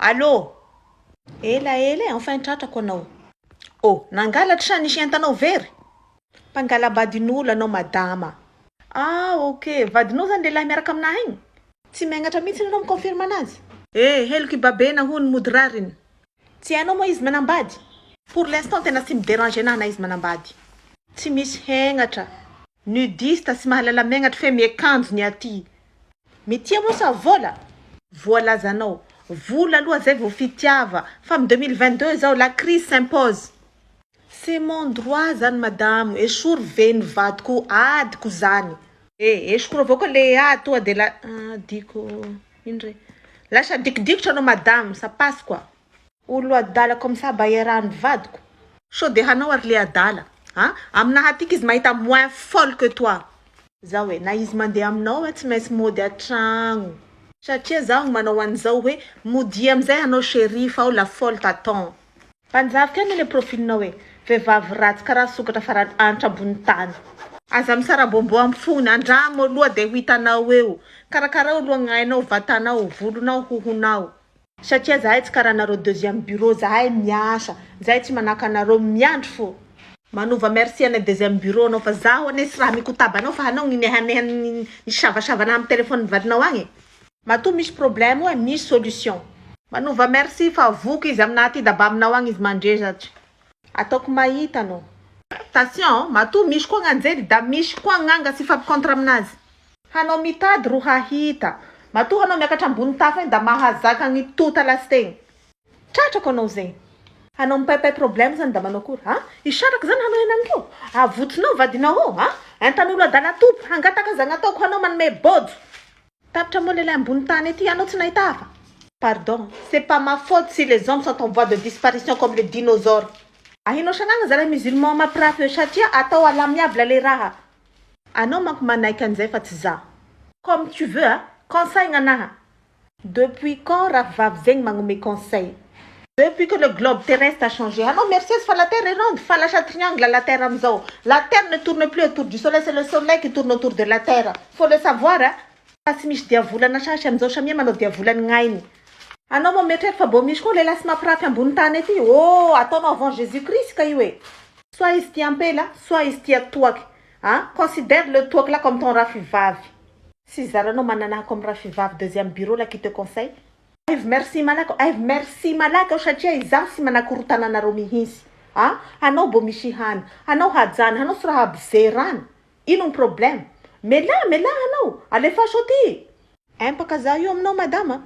Allô? Ela ela e, enfin tratrako anao. Oh, nangalatry sa nisy entanao very? Mpangalabadin'olo anao, madama. Ah, ok, vadinao zany lehilahy miaraka aminahy igny? Tsy megnatra mihitsy anao miconfirme anazy? Eh, heloky babena hono mody rariny. Tsy hainao moa izy manambady? Pour l'instant tena tsy midérange anahy na izy manambady. Tsy misy hegnatra. Nudiste sy mahalala megnatra fe miakanjo ny aty. Mitia moa sa vola? Voalazanao. Vola aloha zay vao fitiava. Fa amy 2022 zao, la crise s'impose. C'est mon droit zany, madame. Esory veny vadiko, adiko zany. Eh, esokoro avao koa le ady tonga de la ah, diko ino re? Lasa dikidikitra anao, madame, ça passe quoi. Olo adala comme ça mba iarahan'ny vadiko. Sao de hanao ary le adala. Ha? Aminahy atiky izy mahita moins folle que toi. Zaho e, na izy mandeha aminao e, tsy maintsy mody an-tragno. Satria zaho manao an'izao hoe modia amizay hanao, chéri, fa ao la folle t'attend. Mpanjavy kany le profilinao e, vehivavy ratsy karaha sokatra farany anitra ambony tany. Aza misarabombo amin'ny fony, andramo aloha de ho hitanao eo. Karakarao aloha gnainao, vatanao, volonao, hohonao. Satria zahay tsy karaha anareo deuxième bureau, zahay miasa, zahay tsy manaka anareo miandry fo. Manova merci anay deuxième bureau anao fa zaho ane sy raha mikotaba anao fa hanao ninehaneha nisavasavana amin'ny téléphone vadinao agny. Matoa misy problème hoe misy solution. Manova merci fa voky izy aminahy aty da mba aminao agny izy mandrezatry. Ataoko mahita anao. Attention, matoa misy koa gn'anjely da misy koa gn'anga sy ifampicontre aminazy. Hanao mitady ro hahita. Matoa hanao miakatra ambony tafo igny da mahazaka gny tota lasiteny. Tratrako anao zegny. Hanao mipaipay problème zany da manao akory? Ha? Isaraka zany hanao henany Avotsinao vadinao ao, ha? Entan'olo adala tompo, hangataka zany ataoko hanao manome bojo. Tapitra moa lehilahy ambony tany aty, anao tsy nahita hafa. Pardon, c'est pas ma faute si les hommes sont en voie de disparition comme les dinosaures. Ahinao sagnagna zalahy musulman mampirafy eo satria atao à l'amiable le raha. Anao manko manaiky an'izay fa tsy za. Comme tu veux, hein? Conseil gnanaha. Depuis quand raha vavy zegny magnome conseil? Depuis que le globe terrestre a changé. Ah non, merci, fa la terre est ronde, fa lasa triangle la terre amizao. La terre ne tourne plus autour du soleil, c'est le soleil qui tourne autour de la terre. Faut le savoir, hein? Fa tsy misy diavolana sasy amizao, samia manao diavolany gnainy. Anao moa mieritreritra fa mbô misy koa lehilahy sy mampirafy ambony tany aty. Oh, ataonao avant Jésus Christ ka io e. Soit izy tia ampela, soit izy tia toaky. Hein? Considère le toaky là comme ton rafivavy. Si zaranao manana comme rafivavy deuxième bureau là qui te conseille. Aivo merci malaky, aivo merci malaky aho satria izaho sy manakorotana anareo mihitsy. Ah, anao mbô misy hany, anao hajany, anao sy raha abozerany. Ino ny problème? Mela, mela anao, alefaso aty. Empaka za io aminao, madama.